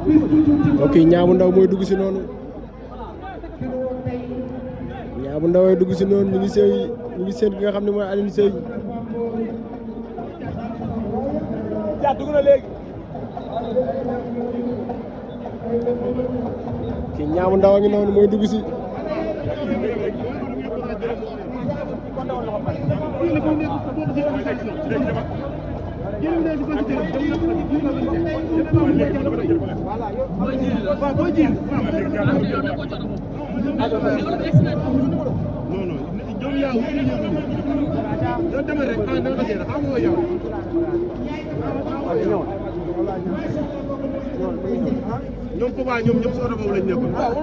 mbokk yi Niang bu Ndaw mooy dugg si noonu Niang bu Ndaw mooy dugg si noonu ñu ngi seen ki nga xam ne mooy Alioune Seye dugg na léegi ki Niang bu Ndaw a ngi noonu mooy dugg si ñoom Papa ñoom ñëpp si oto boobu lañ nekkoon. waaw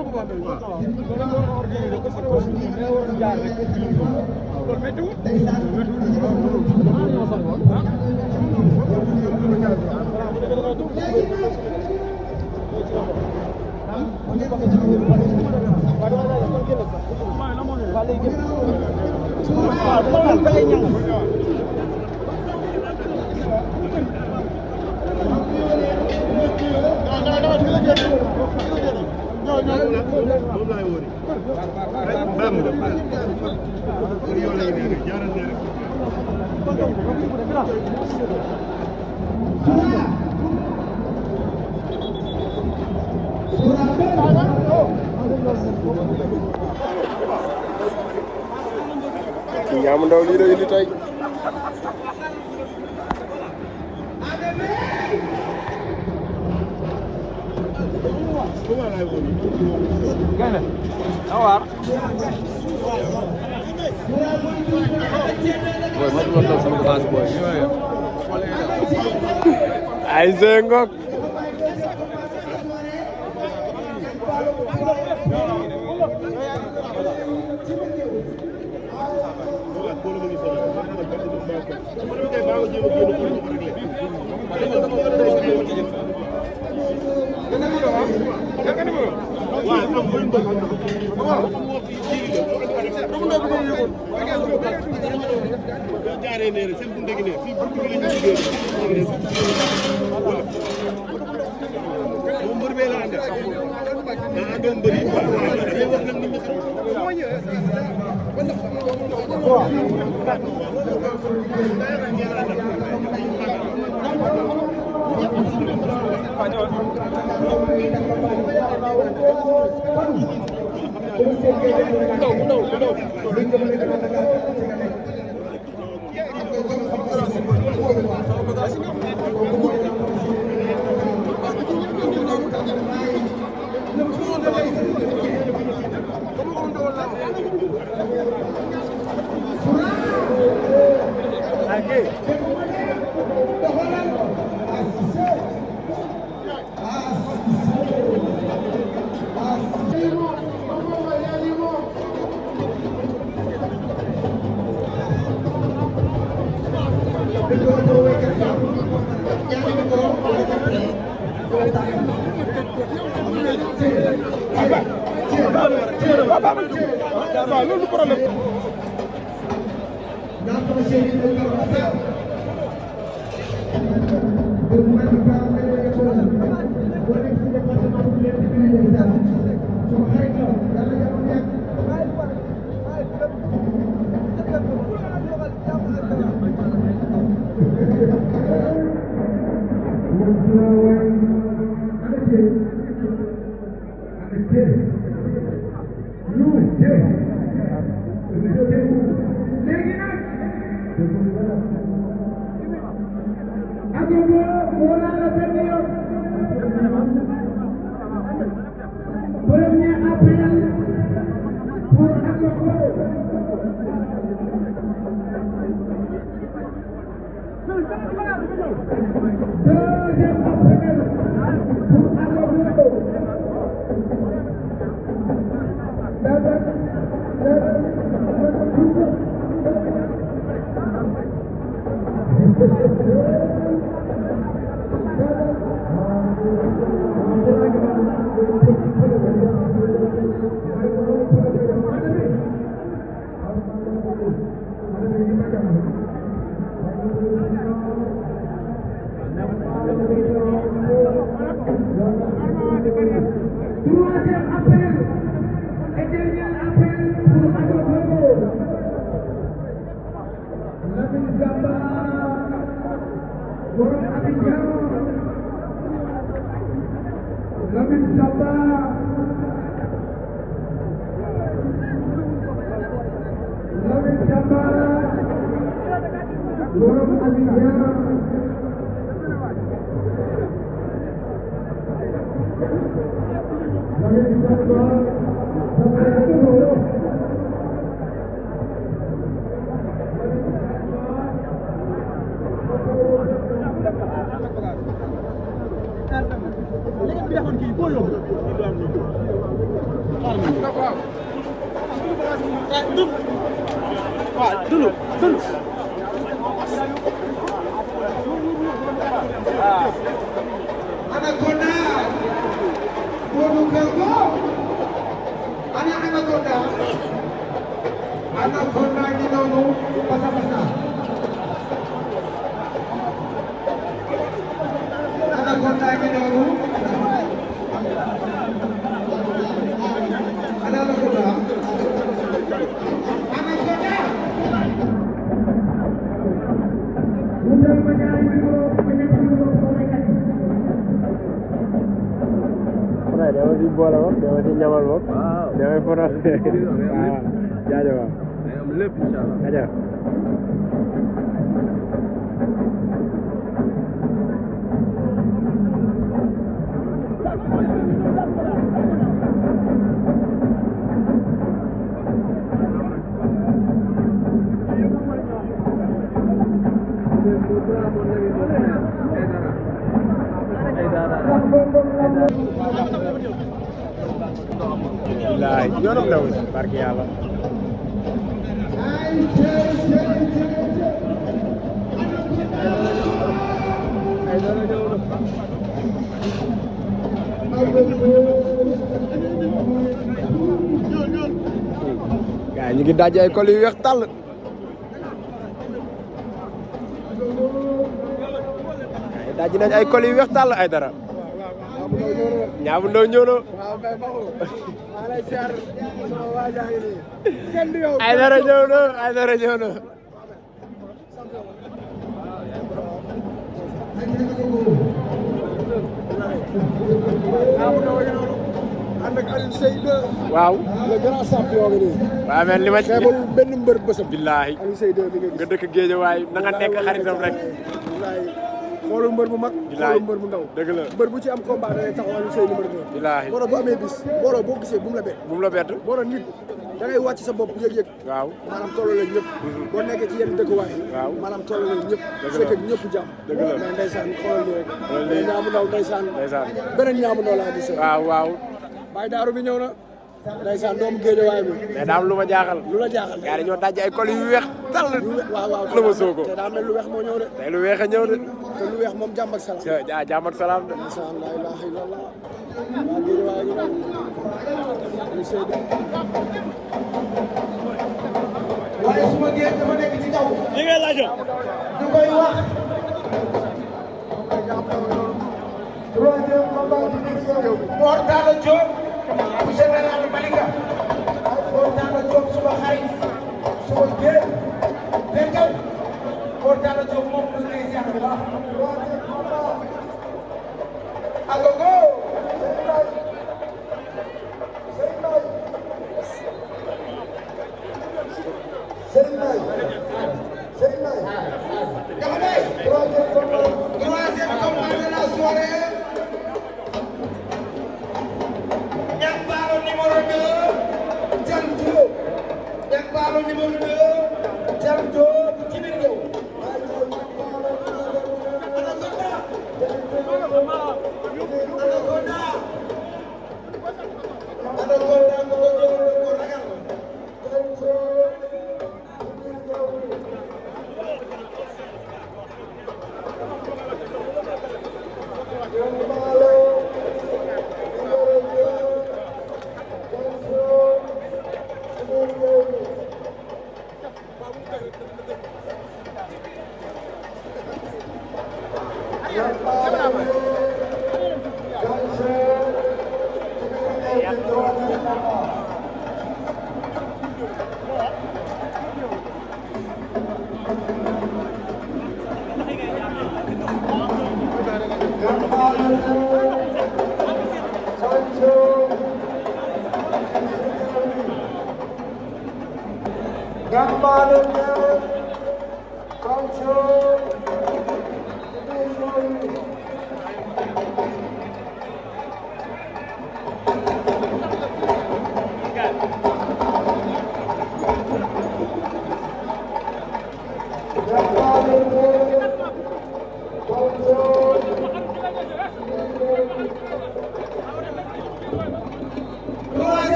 wala Papa Niang bu Ndaw lii la indi tey ay zengok Troisième appel et dernier appel pour Agogo. Lamine Samba, borom Abidjan. Lamine Samba. Lamine Samba, borom Abidjan. Lamine Samba, Anaconda, Modou Kego, Anaconda, Anaconda di noonu pasa. Anaconda di noonu, Anaconda, Anaconda. Mudah mencari dama ci boole moom dama ci ñamal moom. waaw damay faral di. waaw jaajëf waaw. day am lépp incha allah. jaajëf. bilaay yoonam la woon barke yàlla. gaa ñu ngi daj ay col yu weex tàll. daj nañ ay col yu weex tàll ay dara. Ñaabu Ndaw ñëw na. ay dara ñëw na ay dara ñëw na. ànd ak Alioune Seye waaw. le grand champion nga nii. waaw mais li ma ci xeebal benn mbër bësam. billaahi Alioune Seye bi nga dëkk Géejawaay na nga nekk xaritam rek. billaahi xoolu mbër bu mag. billaahi xoolu mbër bu ndaw. dëgg la mbër bu ci am combat da ngay taxaw Alioune Seye numéro 2. billaahi booro bu amee bis booro boo gisee bu mu la bett. bu mu la bett. booro nit da ngay wàcc sa bopp yëg-yëg. waaw maanaam tolloo la ñëpp. boo nekkee ci yenn dëkkuwaay. waaw maanaam tolloo la ñëpp. dëgg la fekk ak ñëpp jàmm. dëgg la mais ndeysaan xoolal nii rek. xoolal nii Ñaabu Ndaw ndeysaan. ndeysaan beneen Ñaabu Ndaw laa gis. waaw waaw. Baye Daaru bi ñëw na. ndeysaan doomu Géejawaay bi. mais daam lu ma jaaxal. lu la jaaxal. gaa yi dañoo daj ay col yu weex tàll. waaw waaw la ma soo ko. te daa mel lu weex moo ñëw de. tey lu weex a ñëw de. te lu weex moom jàmm ak salaam. jàmm ak salaam de. ndeysaan laa ilaaha illallah. waa Géejawaay ñu waaye suma géej dafa nekk ci kaw. li ngay laajoo. ñu koy wax. troisième combat di division. Mor Talla Diop. bu général Malika. Mor Talla Diop suma xarit. suma géej. dégg nga. Mor Talla Diop moom la ngay ziar bu baax. troisième combat. Agogo. Troisième combat de la soirée. Niang Ballo numéro 2. Thiam Diop. Niang Ballo numéro 2. Thiam Diop ci biir ñëw.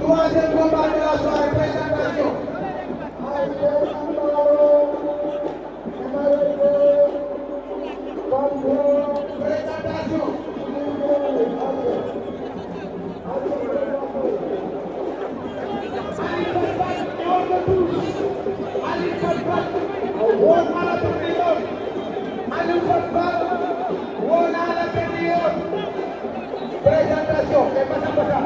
Troisième combat de la soirée, présentation. Présentation, ¿qué pasa por acá?